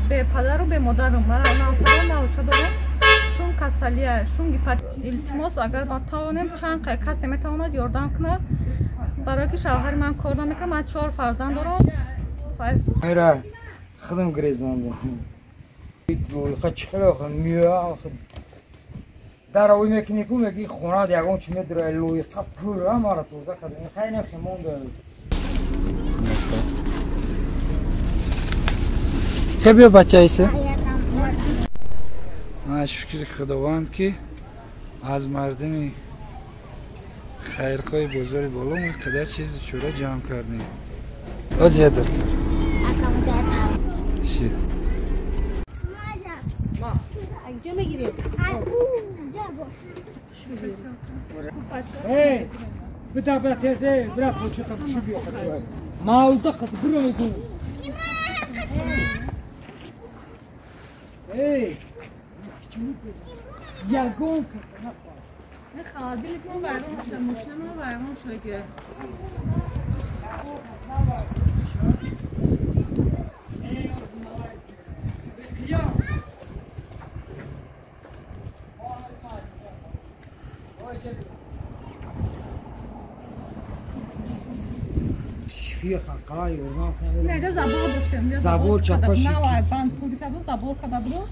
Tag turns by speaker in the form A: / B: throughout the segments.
A: Бепадару бемодарам. Мара навтарам, навча дорам. Шум касалия, шум гипат. Илтимос, агар ма тавонем, чанд касе метавонад ёрдам кунад. Барои ки шавҳари ман кор намекунад, ман 4 фарзанд дорам.
B: Ира худам грезондам. Лоиқа чӣ хеле охир меоя охир дар овӣ мекунӣ ку мегӣ хона ягон чӣ медура лоиқа пурра мара тоза карда. Хай нахе монда.
C: Хе биё бачаиса. Шукри Худованд ки аз мардуми хайрхоҳи бозори боло мо қадар чизи чӯра ҷамъ кардем. Оз ядр. Шит.
B: Эй, бида бира тезе, бира почета пушу биё хатуай. Маулда қат биро мегу. Эй, ягон каса нахоҳад.
A: Не холодильник мо вайрон шуда, мошина мо вайрон шуда ки.
B: Забор чапа шид.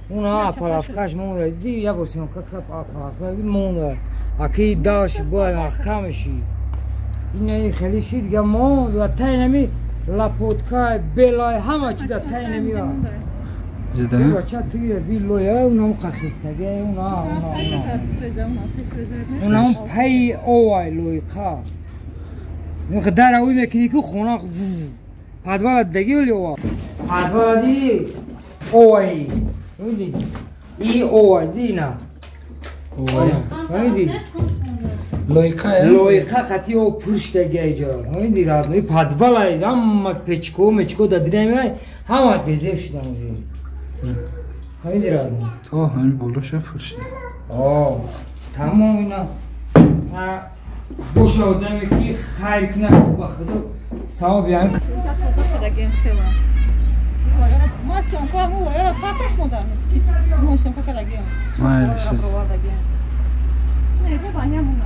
B: Уна палавкаш монда, диди як бор съёмка кард, палавка монда. Аки даш бояд маҳкам шид. Ин хеле шид, дига монд ва тай нами лапотка, белай ҳама чи дар тай намиа. Бача туи би лоя унам қахистаги, уна уна уна. Унам пай овай лоиқа. Дар овӣ мекунӣ ку хона падвала даги оли ова. Падвала ди овай. Види? И овай ди на.
C: Овай.
B: Види?
C: Лоиқа.
B: Лоиқа хати о пурштаги айҷа. Види радно падвала ҳама печко, мечко да динами ҳама безеб шудан уже. Види радно.
C: То ҳамин болоша пуршида.
B: О, тамом ина. Боша одаме ки хайр кунад ба худо савоб ян.
A: Ма съёмка мо лояра папаш модар. Мо съёмка кардагем. Не, ҷа баня мона.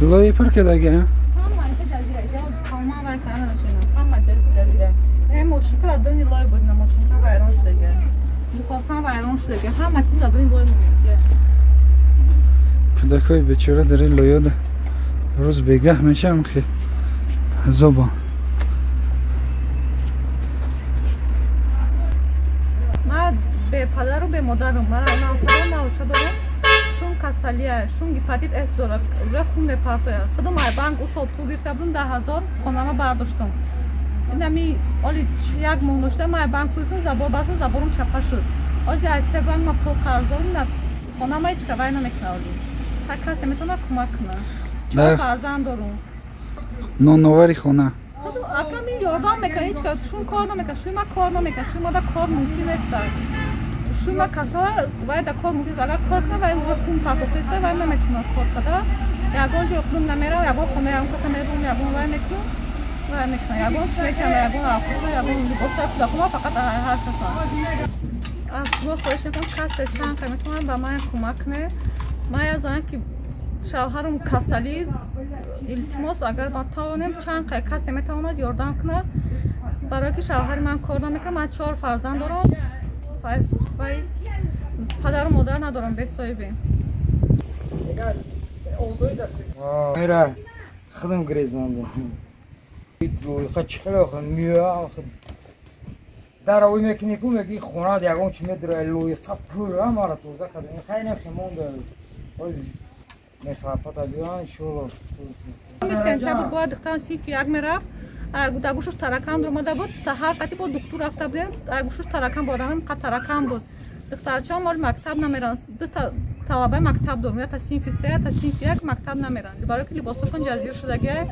C: Лои пур кардагем.
A: Ҳама инҷа ҷазира, инҷа ҳама вай карда мешина. Ҳама ҷазира. Э мошинка дадони лой буд, на мошинка вайрон шудага. Духовка вайрон шудага. Ҳама чиз дадони лой муд.
C: Кӯдакҳои бечора дар ин лоёда рӯз бегаҳ мешавам ки азобам.
A: Ман бепадару бемодарам. Мара навтарам, навча дорам. Шум касалия, шум гепатит С дорад. Уже хун мепартояд. Худам ай банк усол пул гирифта будам, 10,000 хонама бардоштам. Инами оли як моҳ дошта ман банк пул гирифтам, забор баршуд, заборум чапа шуд. Ози аз се банк ма пул қарз дорам, на хонама ҳеҷ кавай намекунад оли. Та касе метавонад кӯмак кунад. 4 фарзанд дорум.
C: Ноновари хона.
A: Худам акам ин ёрдам мекунад, ҳеҷ кас шум кор намекунад, шуи ма кор намекунад, шуи мада кор мумкин нест. Шуи ма касала вай да кор мумкин, агар кор кунад вай уже хун партофтааст, вай наметавонад кор кунад. Ягон ҷо худам намерам, ягон хона ягон каса мерам, ягон вай мекунам, вай мекунам, ягон чӣ мекунам, ягон ақл, ягон либоси кӯдакома фақат ҳар каса. Аз шумо хоҳиш мекунам, касе чанд қа метавонад ба ман кӯмак кунад. Ман як занам ки шавҳарам касалӣ, илтимос, агар ма тавонем, чанд қа касе метавонад ёрдам кунад. Барои ки шавҳари ман кор намекунад, ман 4 фарзанд дорам. Вай падару модар надорам, бесоҳибем.
B: Ира худам грезондам. Лоиқа чӣ хеле охир меоя охир дар овӣ мекунӣ ку мегӣ хона ягон чӣ медура лоиқа пурра мара тоза карда. Хай нахе монда. Оз мехлапата биён иншоалло.
A: Сентябр бояд духтарам синфи як мерафт. Дар гӯшаш таракан омада буд. Саҳар қати бо духтур рафта будем. Дар гӯшаш таракан буд, одамам қад таракан буд. Духтарчаам оли мактаб намеранд. Ду талабаи мактаб дорам. Ята синфи се, ята синфи як мактаб намеранд. Барои ки либосҳошон ҷазир шудагиай,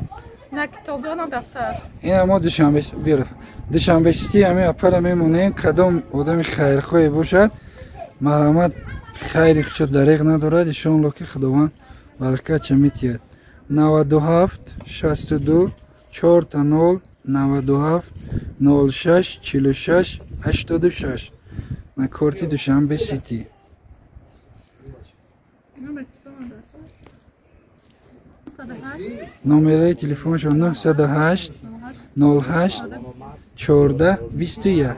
A: на китоб дорам, на дафтар.
C: Ина мо душанбе биёр. Душанбе сити ҳамин апара мемонем. Кадом одами хайрхоҳе бошад, марҳамат хайри худшо дареғ надорад. Иншоалло ки Худованд баракатша метиҳад. 97 62 4 0 97 06 46 86. На корти Душанбе Сити. Номераи телефоншон 908 08 14 21.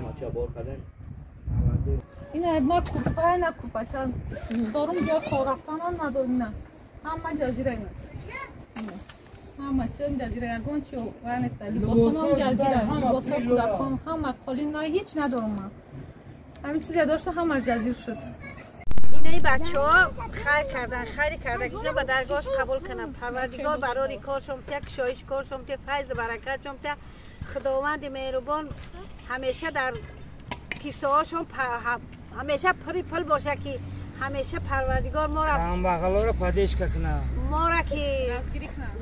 A: Ина на курпа, на курпача дорум ҷо хор рафтанам надорим, на ҳама ҷазира, ина ҳама чиз ҷазира, ягон чи вай неста, либосонам ҷазира, либосо кӯдакон ҳама, қолин на, ҳеҷ надорум ман, ҳамин чизе дошта ҳама ҷазир шуд.
D: Инаи бачаҳо хайр кардан, хайри карда ки ба даргоҳш қабул кунам. Парвардигор барори коршон тя, кушоиш коршон тя, файзу баракатшон тя. Худованди меҳрубон ҳамеша дар кисоҳошон ҳамеша пури пул боша, ки ҳамеша Парвардигор мора
B: Камбағалоро поддержка кунад.
D: Мора ки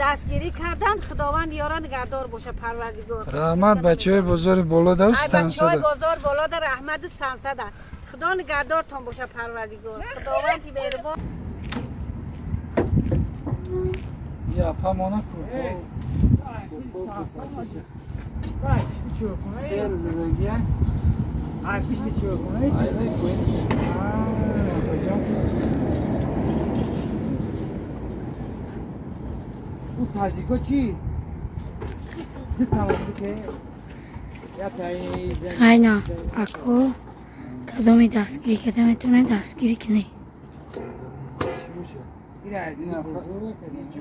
D: дастгирӣ кардан, Худованд ёра нигаҳдор боша, Парвардигор.
C: Раҳмат бачаҳои бозори боло да.
D: Ай бачаҳои
C: Стансада.
D: Бозор боло да раҳмати стансада. Худо нигаҳдортон боша, Парвардигор, Худованди меҳрубон.
C: Я памона сел задагия.
B: Ай пишти чӯхона.
C: Айнай поин.
B: У тазико чӣ? Ду тамом ке. Я таи.
E: Хайна, ако кадоми дастгирӣ карда метавонед, дастгирӣ кунед.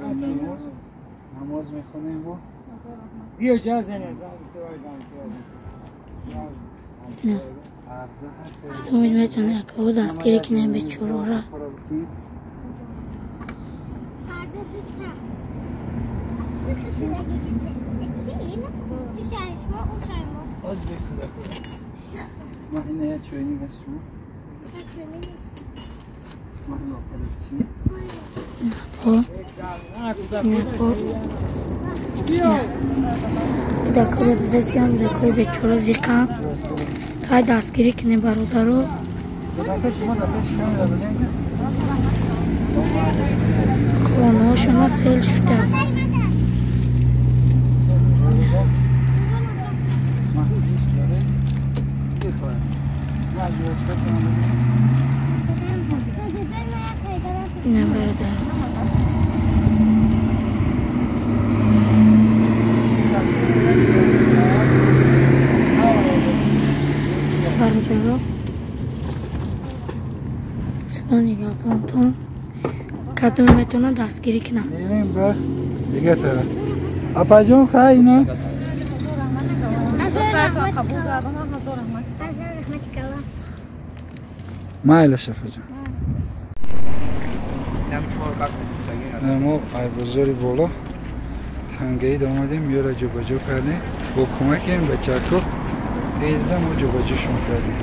C: Намоз намоз мехонем бо.
B: Биё ҷа зане зан.
E: Кадоми метавонед, ако дастгирӣ кунед бечорора.
C: Оз бекуда. Ма ина я чойник аз шумо. Ма ина опада битин.
E: По по кӯдакҳоро дидасиям, кӯдакҳои бечора зиқанд. Хай, дастгирӣ кунед, бародаро.
C: Кӯдака шумо дар пеши шумо мерафтем.
E: Хонаҳошона сел шуда.
C: Ма иш баре. Дихла. Ма жвачка кунам.
E: Не, бародаро. Бародаро, Худо нигаҳбонтон. Кадоме метавонад, дастгирӣ кунам.
C: Мерем ба дига тараф. Апаҷон, хай ина.
A: Қабул гардонам, ҳазор раҳмат.
C: Майлаш, апаҷон. Мо ай бозори боло тангаид омадем, ёра ҷобаҷо кардем. Бо кӯмаки ин бачако тезда мо ҷобаҷошон кардем.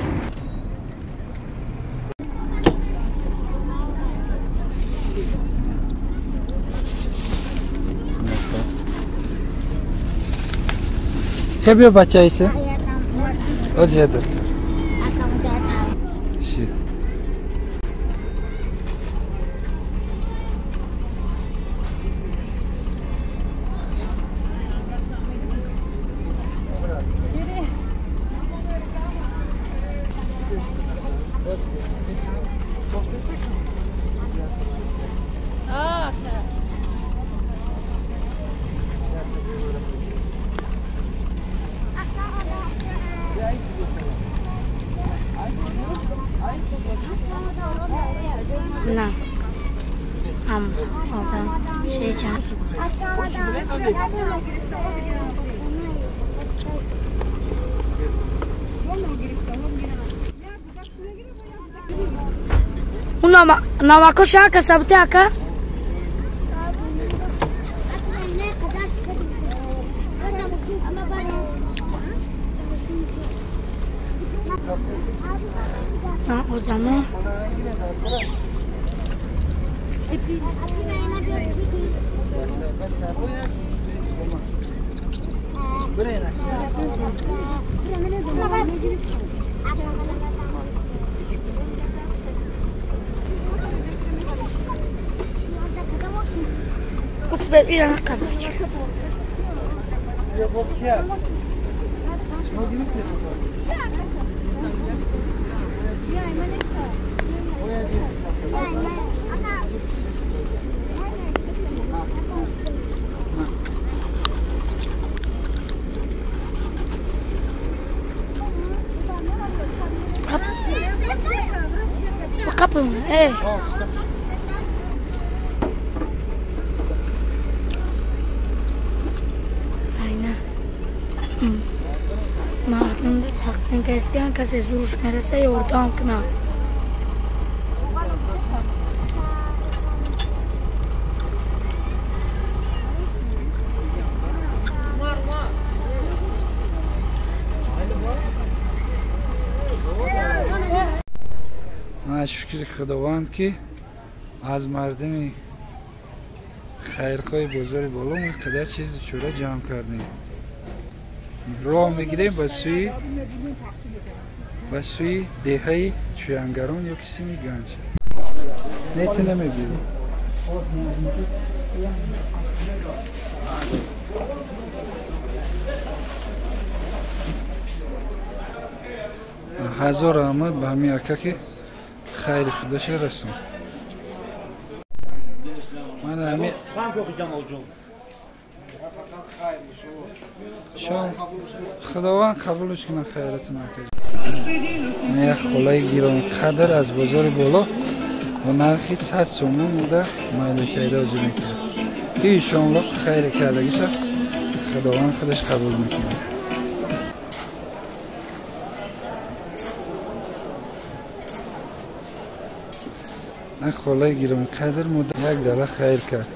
C: Хе, биё, бачаиса. Оз я дақиқа. Шит.
E: На ҳам одам шеҷан. У намакоша ака сабте ака. На одамо. Эй. Айна. Мардум тақсим карданд, касе зӯрш мераса ёрдам кунад.
C: شکر خداوند که از مردم خیرخواه بازار بالا ما قدر چیز چوره جمع کردیم. راه میگیریم به سوی دهه چوینگران یا کسی میگنج نیت نمیبیریم. هزار رحمت به همین اکا که خیر خودش رسون. من همین شما خداوند قبولش کنه خیرتون. یک خلای گران قدر از بازار بالا با نرخی 100 سومون بوده مایل شهیده آزی میکنه که ایشان خیر کردگیش خداوند خودش قبول میکنه. خالای گران قدر مدت یک دله خیر کرد.